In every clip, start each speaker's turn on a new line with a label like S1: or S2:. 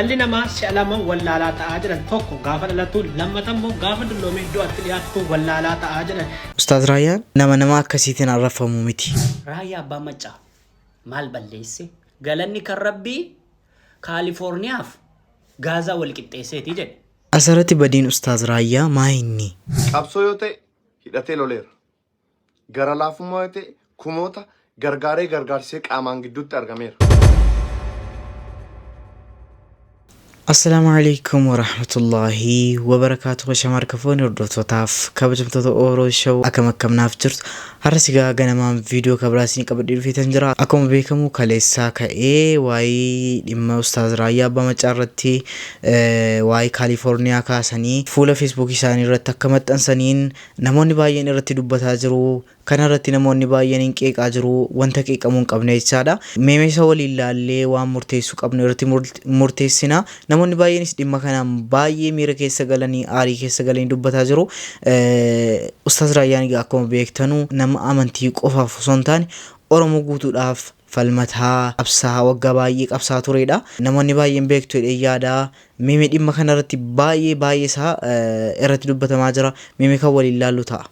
S1: Dhalli namaa si'a lama wallaalaa ta'a jedhan. Tokko gaafa dhalatu, lammata immoo gaafa dulloomee du'atti dhiyaatu wallaalaa ta'a jedhan.
S2: Ustaaz Raayyaan nama nama akkasiitiin arrabfamu miti.
S3: Raayyaa Abbaa Maccaa maal balleesse? Galanni kan Rabbii Kaalifoorniyaaf Gaazaa wal qixxeesseeti jedhe.
S2: Asirratti badiin Ustaaz Raayyaa maa inni?
S4: Qabsoo yoo ta'e hidhatee loleera. Gara laafummaa yoo ta'e kumoota gargaaree gargaarsisee qaamaan gidduutti argameera.
S2: Assalaamu alaikum warahmatullaahi wabarakaatu. Shama harka fuuni hordoftootaaf kabajamtoota Ooroo Show, akkam akkam naaf jirtu? Har'a sigaa ganamaan viidiyoo kabraa isinii qabadhee dhufeetan jira. Akkuma beekamu kaleessaa ka'ee waa'ee dhimma Ustaaz Raayyaa Abbaa Maccaa irratti waa'ee Kaalifoorniyaa kaasanii fuula Feesbuukii isaanii irratti akka maxxansaniin namoonni baay'een irratti dubbataa jiru. Kana irratti namoonni baay'een hin qeeqaa jiru. Wanta qeeqamuu hin qabne jechaadha. Meemesa waliin laallee waan murteessuu qabnu irratti murteessina. Namoonni baay'eenis dhimma kanaan baay'ee miira keessa galanii, aarii keessa galanii dubbataa jiru. Ustaaz Raayyaan egaa akkuma beektanu nama amantii qofaaf osoo hin taane Oromoo guutuudhaaf falmataa, qabsaa waggaa baay'ee qabsaa turedha. Namoonni baay'een beektu jedhee yaada. Meme dhimma kana irratti baay'ee baay'ee isaa irratti dubbatamaa jira. Meme kan waliin laallu ta'a.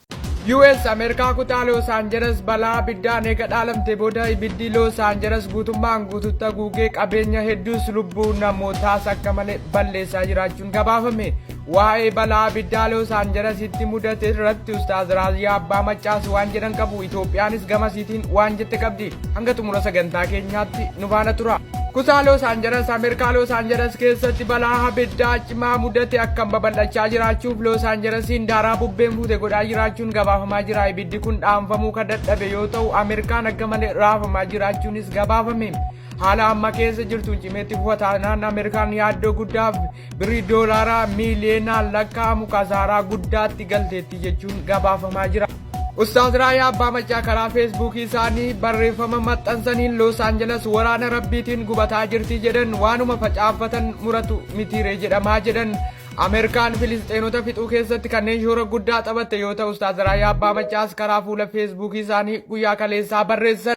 S5: US Ameerikaa kutaa Loos Aanjeles balaa abiddaan eega dhaalamte booda ibiddi Loos Aanjeles guutummaan guututti haguugee qabeenya hedduus lubbuu namootaas akka malee balleessaa jiraachuun gabaafame. Waa'ee balaa abiddaa Loos Aanjelesitti mudate irratti Ustaaz Raayyaa Abbaa Maccaas waan jedhan qabu. Itoophiyaanis gamasiitiin waan jette qabdi. Hanga xumura sagantaa keenyaatti nu faana tura. Kutaa Loos Aanjeles Ameerikaa Loos Aanjeles keessatti balaa abiddaa cimaa mudate akkan babal'achaa jiraachuuf Loos Aanjelesiin daaraa bubbeen fuute godhaa jiraachuun gabaafamaa jira. Ibiddi kun dhaamfamuu kan dadhabe yoo ta'u, Ameerikaan akka malee raafamaa jiraachuunis gabaafame. Haala amma keessa jirtuun cimeetti fufa taanaan Ameerikaan yaaddoo guddaaf birrii doolaaraa miiliyoonaan lakkaa'amu kasaaraa guddaatti galteetti jechuun gabaafamaa jira. Ustaaz Raayyaa Abbaa Maccaa karaa Feesbuukii isaanii barreeffama maxxansaniin Loos Aanjeles waraana Rabbiitiin gubataa jirti jedhan. Waanuma facaaffatan muratu mitiire jedhamaa jedhan. Ameerikaan Filisxeenota fixuu keessatti kanneen shoora guddaa taphatte yoo ta'u, Ustaaz Raayyaa Abbaa Maccaas karaa fuula Feesbuukii isaanii guyyaa kaleessaa barreessan.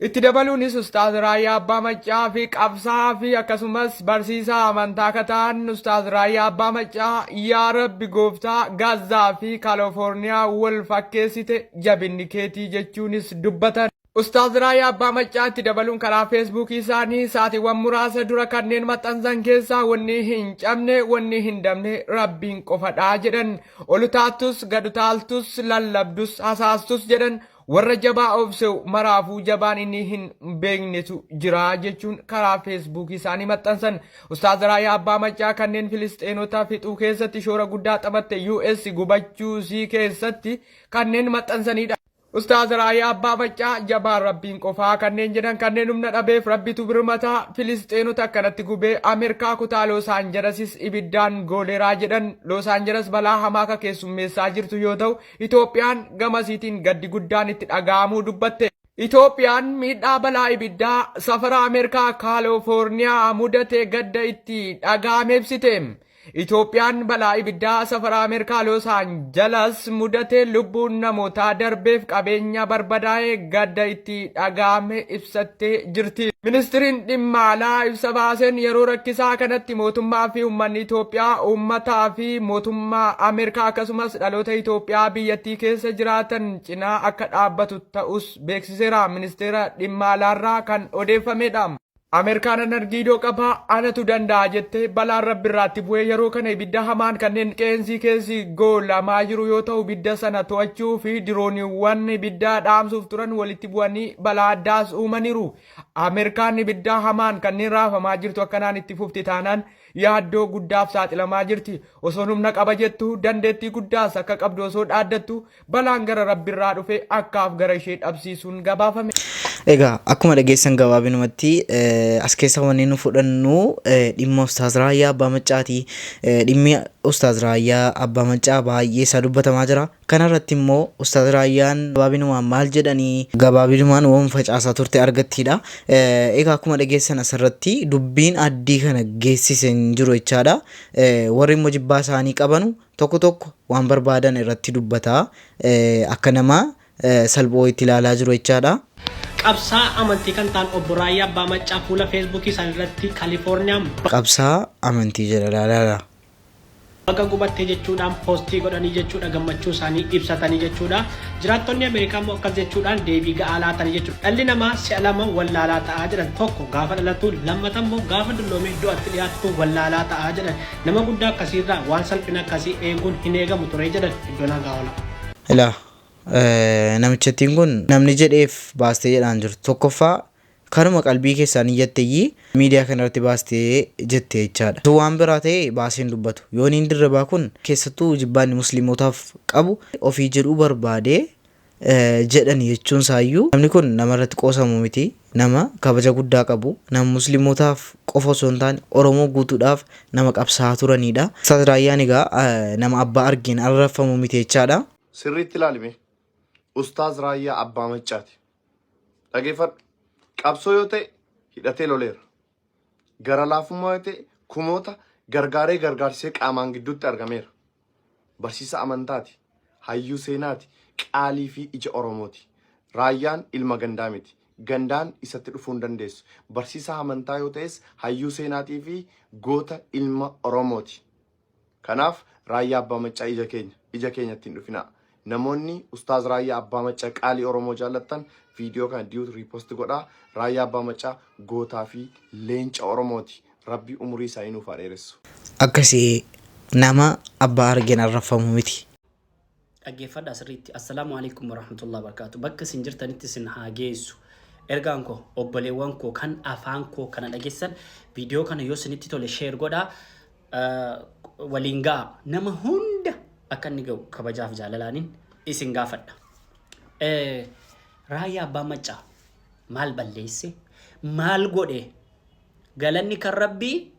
S5: Itti dabaluunis Ustaaz Raayyaa Abbaa Maccaa fi qabsaa'aa fi akkasumas barsiisaa amantaa akka ta'an Ustaaz Raayyaa Abbaa Maccaa, yaa Rabbi gooftaa Gaazaa fi Kaalifoorniyaa wal fakkeessite, jabinni keetii jechuunis dubbatan. Ustaaz Raayyaa Abbaa Maccaa itti dabaluun karaa Feesbuukii isaanii sa'aatiiwwan muraasa dura kanneen maxxansan keessaa wanni hin cabne, wanni hin dabne Rabbiin qofadha jedhan. Ol utaaltus, gad utaaltus, lallabdus, hasaastus jedhan, warra jabaa of se'u maraafuu jabaan inni hin beeknetu jira jechuun karaa Feesbuukii isaanii maxxansan. Ustaaz Raayyaa Abbaa Maccaa kanneen Filisxeenota fixuu keessatti shoora guddaa taphatte US gubachuu sii keessatti kanneen maxxansanidha. Ustaaz Raayyaa Abbaa Maccaa jabaan Rabbiin qofaa kanneen jedhan, kanneen humna dhabeef Rabbitu birmataa, Filisxeenota akkanatti gubee Ameerikaa kutaa Loos Aanjalasis ibiddaan gooleraa jedhan. Loos Aanjalas balaa hamaa akka keessummeessaa jirtu yoo ta'u, Itoophiyaan gamasiitiin gaddi guddaan itti dhaga'amuu dubbatte. Itoophiyaan miidhaa balaa ibiddaa safara Ameerikaa Kaalifoorniyaa mudate gadda itti dhaga'ame ibsite. Itoophiyaan balaa ibiddaa safara Ameerikaa Loos Anjalas mudate lubbuun namootaa darbeef qabeenya barbadaa'e gadda itti dhaga'ame ibsattee jirti. Ministiriin dhimma alaa ibsa baaseen yeroo rakkisaa kanatti mootummaa fi uummanni Itoophiyaa uummataa fi mootummaa Ameerikaa akkasumas dhaloota Itoophiyaa biyyattii keessa jiraatan cinaa akka dhaabbatu ta'us beeksiseera. Ministeera dhimma alaarraa kan odeeffamedha. Ameerikaan an argiidoo qaba, anatu danda'a jettee balaan rabbi irraatti bu'ee yeroo kana ibidda hamaan kanneen qeensii keessi goolamaa jiru yoo ta'u, ibidda sana to'achuu fi dirooniiwwan ibidda dhaamsuuf turan walitti bu'anii balaa addaas uumaniiru. Ameerikaan ibidda hamaan kanneen raafamaa jirtu akkanaan itti fufti taanaan yaaddoo guddaaf saaxilamaa jirti. Osoon humna qaba jettu, dandeettii guddaas akka qabdu osoo dhaaddattu, balaan gara Rabbirraa dhufe akkaaf gara ishee dhabsiisuun gabaafame.
S2: Egaa akkuma dhageessan gabaabinumatti as keessa wanni nu fudhannu dhimma Ustaaz Raayyaa Abbaa Maccaati. Dhimmi Ustaaz Raayyaa Abbaa Maccaa baay'ee isaa dubbatamaa jira. Kana irratti immoo Ustaaz Raayyaan gabaabinumaan maal jedhanii? Gabaabinumaan waan facaasaa turte argattiidha. Egaa akkuma dhageessan asirratti dubbiin addii kana geessise hin jiru jechaadha. Warri immoo jibbaa isaanii qabanu tokko tokko waan barbaadan irratti dubbata. Akka nama Salphoo itti ilaalaa jiru jechaadha.
S1: Qabsaa amantii kan ta'an Obbo Raayyaa Abbaa Maccaa fuula Feesbuukii isaanii irratti Kaalifoorniyaan
S2: Qabsaa amantii jedha ilaalaala.
S1: baga gubattee jechuudhaan poostii godhanii jechuudha, gammachuu isaanii ibsatanii jechuudha. Jiraattonni Ameerikaa immoo akkas jechuudhaan deebii ga'aa laatanii jechuudha. Dhalli namaa si'a lama wallaalaa ta'aa jedhan. Tokko gaafa dhalatu, lammata immoo gaafa dulloomee du'atti dhiyaatu wallaalaa ta'aa jedhan. Nama guddaa akkasiirraa waan salphina akkasii eeguun hin eegamu ture jedhan. Iddoo nagaa oola.
S2: Ilaa namichattiin kun namni jedheef baastee jedhaan jirtu. Tokkoffaa kanuma qalbii keessaan iyyatteyyii miidiyaa kanarratti baastee jette jechaadha. Utuu waan biraa ta'e baasee hin dubbatu. Yooniin Dirribaa kun keessattuu jibbaanni musliimotaaf qabu ofii jedhuu barbaadee jedhani jechuun isaayyuu namni kun nama irratti qoosamu miti. Nama kabaja guddaa qabu, nama musliimotaaf qofa osoo hin taane Oromoo guutuudhaaf nama qabsaa'aa turaniidha. Ustaaz Raayyaan egaa nama abbaa argeen arrabfamu miti jechaadha.
S4: Sirriitti ilaali mee. Ustaaz Raayyaa Abbaa Maccaati. Dhageeffadhu. Qabsoo yoo ta'e hidhatee loleera. Gara laafummaa yoo ta'e kumoota gargaaree gargaarsisee qaamaan gidduutti argameera. Barsiisa amantaati. Hayyuu seenaati. Qaalii fi ija Oromooti. Raayyaan ilma gandaa miti. Gandaan isatti dhufuu hin dandeessu. Barsiisaa amantaa yoo ta'es hayyuu seenaatii fi goota ilma Oromooti. Kanaaf Raayyaa Abbaa Maccaa ija keenya, ija keenyatti hin dhufinaa. Namoonni Ustaaz Raayyaa Abbaa Maccaa qaalii Oromoo jaallattan viidiyoo kana duet repost godhaa. Raayyaa Abbaa Maccaa gootaa fi leenca Oromooti. Rabbi umurii isaanii nuuf haa dheeressu.
S2: Akkasi nama abbaa argeen arrabfamu miti.
S3: Dhaggeeffadhaa sirriitti. Assalaamu alaikum warahmatullahi wabarakatuh. Bakka isin jirtanitti isin haa geessu. Ergaan koo obboleewwan koo kan afaan koo kana dhageessan, viidiyoo kana yoo isinitti tole share godhaa, waliin ga'a. Nama hunda akka inni ga'u kabajaaf jaalalaanin isin gaafadha. Raayyaa Abbaa Maccaa maal balleesse? Maal godhe? Galanni kan Rabbii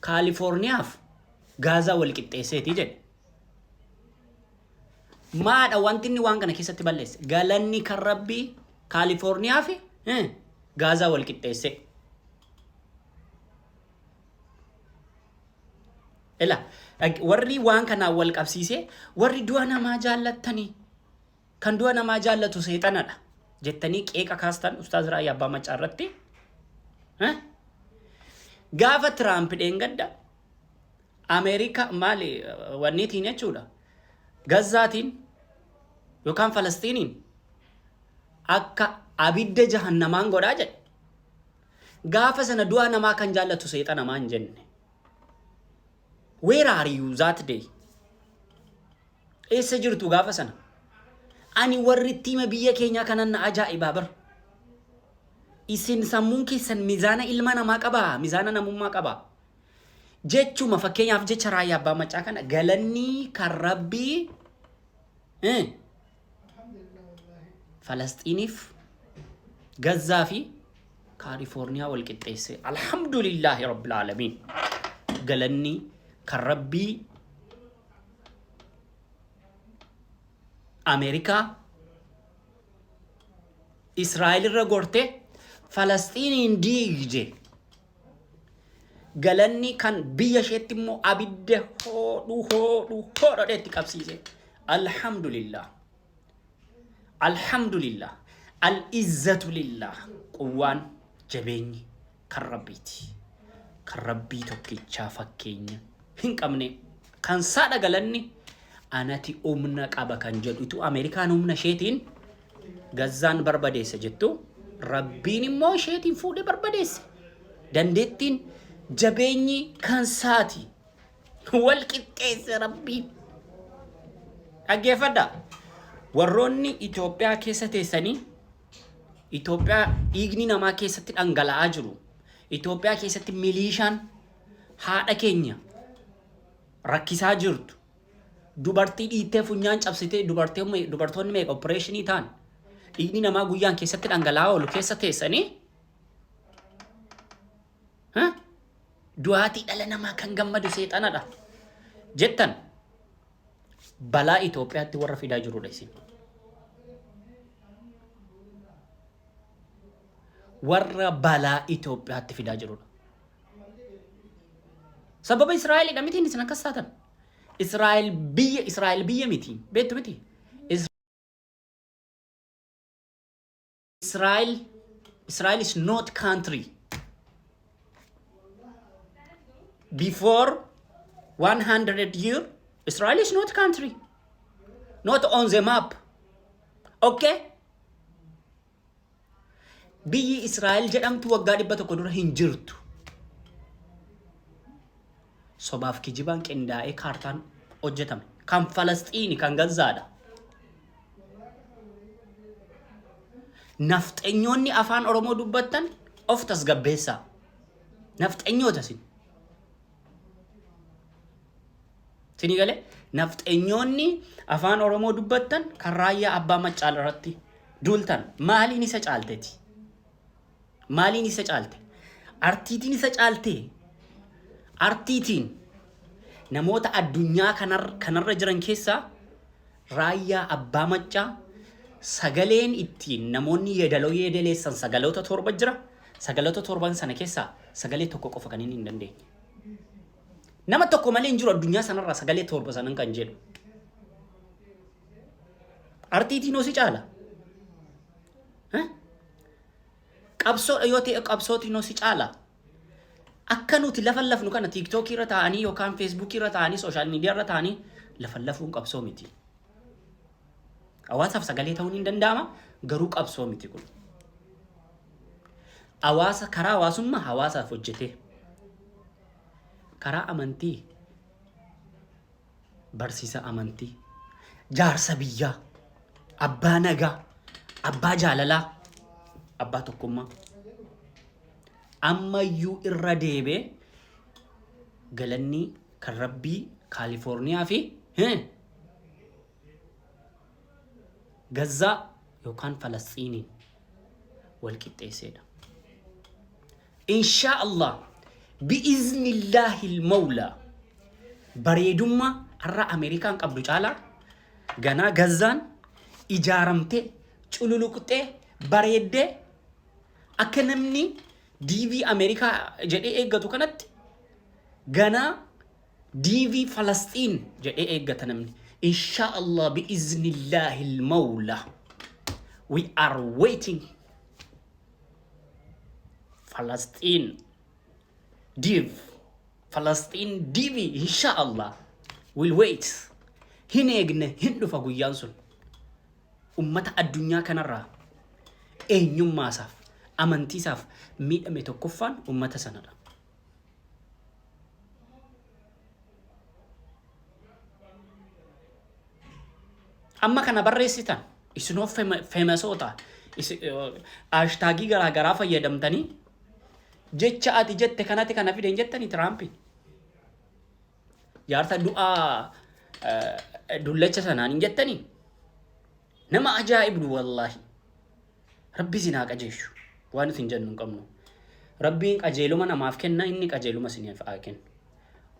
S3: Kaalifoorniyaaf Gaazaa wal qixxeesseeti jedhe. Maadha wanti inni waan kana keessatti balleesse? Galanni kan Rabbii Kaalifoorniyaa fi Gaazaa wal qixxeesse. Ila warri waan kanaan wal qabsiisee, warri du'a namaa jaallattanii, kan du'a namaa jaallatu seexanadha jettanii qeeqa kaastan Ustaaz Raayyaa Abbaa Maccaa irratti. Gaafa Tiraamp dheengadda Ameerika maali wanniitiin jechuudha. Gazzaatiin yookaan Falastiiniin akka abidda jahannamaan godhaa jedhe. Gaafa sana du'a namaa kan jaallatu seexana maan jenne. Where are you that day? Eessa jirtu gaafa sana? Ani warri tiima biyya keenyaa kanan na ajaa'ibaa bar. Isin sammuun keessan mizaana ilma namaa qabaa? Mizaana namummaa qabaa? Jechuma fakkeenyaaf jecha Raayyaa Abbaa Maccaa kana, galanni kan Rabbii Falasxiiniif Gazzaa fi Kaalifoorniyaa wal qixxeesse. Alhamdulillaahi Rabbil Aalamiin. Galanni kan Rabbii Ameerikaa Israa'el irra gorte Falasxiiniin diigde. Galanni kan biyya isheetti immoo abidda hoodhu hoodhu hoodhodhe itti qabsiise. Alhamdulillah. Alhamdulillah. Al-izzatu lillah. Quwwaan jabeenyi kan Rabbiiti. Kan Rabbii tokkichaa fakkeenya hin qabne. Kan saadha galanni, anati humna qaba kan jedhutu Ameerikaan humna isheetiin Gazzaan barbadeessa jettu, Rabbiin immoo isheetiin fuudhee barbadeesse. Dandeettiin jabeenyi kan saati. Wal qixxeesse Rabbiin. Dhaggeeffadhaa. Warroonni Itoophiyaa keessa teessanii Itoophiyaa dhiigni namaa keessatti dhangala'aa jiru. Itoophiyaa keessatti miliishaan haadha keenya rakkisaa jirtu. Dubartii dhiittee funyaan cabsitee, dubartoonni meeqa opereeshinii ta'an, dhiigni namaa guyyaan keessatti dhangala'aa oolu keessa teessanii du'aatii dhala namaa kan gammadu seexanadha jettan, balaa Itoophiyaatti warra fidaa jirudha isin. Warra balaa Itoophiyaatti fidaa jirudha. Sababa Israa'elidha mitiin isin akkas taatan. Israa'el biyya, Israa'el biyya miti. Beektu miti. Israel, Israel is not country. Before 100 year, Israel is not country. Not on the map. Okay? Biyyi Israa'el jedhamtu waggaa 100 dura hin jirtu. Sobaaf kijibaan qindaa'ee kaartaan hojjetame. Kan Falasxiini kan Gazzaadha. Nafxenyoonni afaan Oromoo dubbattan of tasgabbeessaa. Nafxenyoota isin. Isinii galee nafxenyoonni afaan Oromoo dubbattan kan raayyaa abbaa maccaal irratti duultan maaliin isa caalteti? Maaliin isa caalte? Artiitiin isa caalte? Artiitiin namoota addunyaa kanarra jiran keessaa raayyaa abbaa maccaa sagaleen ittiin namoonni yeedaloo yeedaleessan sagaloota torba jira. Sagaloota torban sana keessaa sagalee tokko qofa kan inni hin dandeenye. Nama tokko malee hin jiru addunyaa sanarraa sagalee torba sanan kan jedhu. Artiitiin hoo si caala. Qabsoodha yoo ta'e qabsootiin hoo si caala. Akka nuti lafa lafnu kana tiiktookii irra taa'anii yookaan feesbuukii irra taa'anii sooshaal miidiyaa irra taa'anii lafa lafuun qabsoo miti. Hawaasaaf sagalee ta'uun hin danda'ama garuu qabsoo miti kun. Hawaasa karaa hawaasummaa hawaasaaf hojjetee karaa amantii barsiisa amantii jaarsa biyyaa abbaa nagaa abbaa jaalalaa abbaa tokkummaa ammayyuu irra deebee galanni kan rabbii Kaalifoorniyaa fi Gazzaa yookaan Falasxiiniin wal qixxeesseedha. Inshaa Allah bi'iznillaahi mawlaa bareedummaa har'a Ameerikaan qabdu caalaa ganaa Gazzaan ijaaramtee cululuqxee bareeddee akka namni DV Ameerikaa jedhee eeggatu kanatti ganaa DV Falasxiin jedhee eeggata namni. Insha Allah bi'iznillaahi mawla. We are waiting. Falasxiin DV. Falasxiin DV insha Allah. We'll wait. Hin eegne hin dhufa guyyaan sun. Ummata addunyaa kanarraa eenyummaasaaf amantiisaaf miidhame tokkoffaan ummata sanadha. Amma kana barreessitan isinoo feemasoota haashtaagii garaa garaa fayyadamtanii jecha ati jette kanatti kana fide hin jettanii Tiraampiin. Jaarsa du'aa dullacha sanaan hin jettanii. Nama ajaa'ibdu wallaahi. Rabbi isin haa qajeeshu. Waan isin jennu hin qabnu. Rabbiin qajeeluma namaaf kenna inni qajeeluma isiniif haa kennu.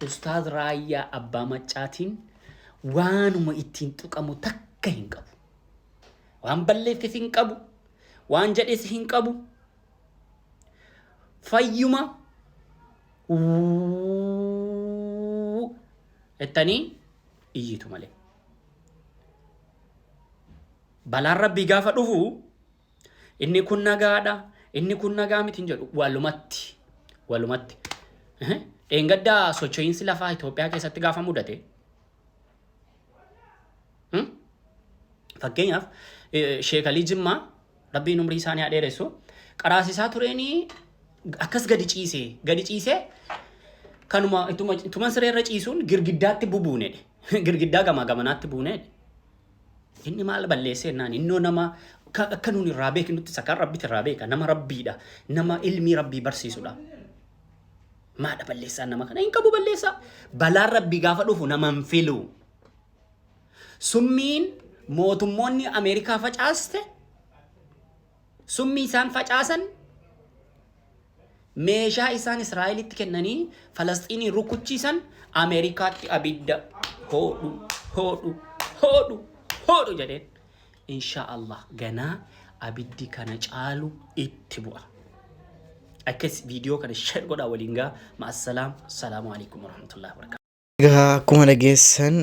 S3: Ustaaz Raayyaa Abbaa Maccaatiin waanuma ittiin tuqamu takka hin qabu. Waan balleesses hin qabu. Waan jedhes hin qabu. Fayyuma jettanii iyyitu malee. Balaan Rabbii gaafa dhufu inni kun nagaadha, inni kun nagaa miti hin jedhu walumatti walumatti. Dheengaddaa socho'iinsi lafaa Itoophiyaa keessatti gaafa mudate fakkeenyaaf Sheek Alii Jimmaa Rabbiin umrii isaanii haa dheeressu qaraasisaa tureenii akkas gadi ciisee gadi ciisee kanuma ituma siree irra ciisuun girgiddaatti bubuunedhe girgiddaa gamaa gamanaatti buunedhe. Inni maal balleessee jennaan innoo nama akka nuun irraa beeknutti isa kan rabbitti irraa beeka nama rabbiidha nama ilmii rabbii barsiisudha. Maadha balleessaan nama kana hin qabu balleessaa. Balaan rabbii gaafa dhufu nama hin filu. Summiin mootummoonni Ameerikaa facaaste summii isaan facaasan Meeshaa isaan Israa'elitti kennanii Falasxiiniin rukuchiisan Ameerikaatti abidda hoodhu hoodhu hoodhu hoodhu jedheen. Insha Allah ganaa abiddi kana caalu itti bu'a. Akkas viidiyoo kana share godhaa waliin gaa. Ma'assalaam. Salaamu alaikum warahmatullahi wabarakatuh.
S2: Egaa akkuma dhageessan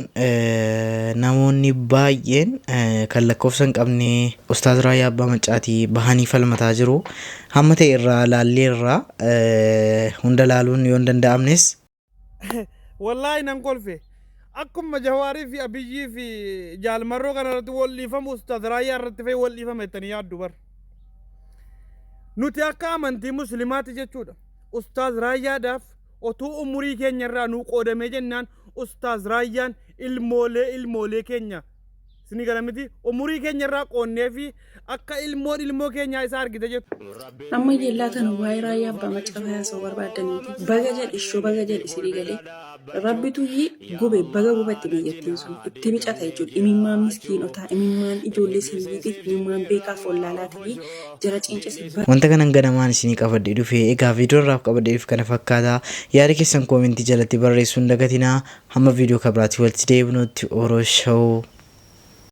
S2: namoonni baay'een kan lakkoofsa hin qabne Ustaaz Raayyaa Abbaa Maccaatii bahanii falmataa jiru. Hamma ta'e irraa laallee irraa hunda laaluun yoo hin danda'amnes.
S6: Wallaahi nan kolfe. Akkuma Jawaarii fi Abiyyii fi Jaal Marroo kana irratti wal dhiifamu Ustaaz Raayyaa irratti fa'i wal dhiifama jettanii yaaddu bar. Nuti akka amantii Muslimaatti jechuudha. Ustaaz Raayyaadhaaf otuu umurii keenya irraa nuu qoodamee jennaan Ustaaz Raayyaan ilmoolee ilmoolee keenya isinii gala miti umurii keenya irraa qoonnee fi akka ilmoon ilmoo keenyaa isa argite jettu.
S7: Amma yeellaa tana waa'ee Raayyaa Abbaa Maccaa haasa'uu barbaaddanii miti. Baga jedhe ishoo baga jedhe isinii galee. Rabbitu gube baga gubatte biyyattiin sun itti bicata jechuudha. Imimmaan miskiinotaa, imimmaan ijoollee siviiliitiif, imimmaan beekaaf wallaalaatii jara ciincese.
S2: Wanta kanan ganamaan isinii qabadhee dhufe egaa viidiyoo irraaf qabadhee dhufe kana fakkaata. Yaada keessan koomentii jalatti barreessuu hin dagatinaa. Hamma viidiyoo kabiraatti walitti deebinutti Oro Show.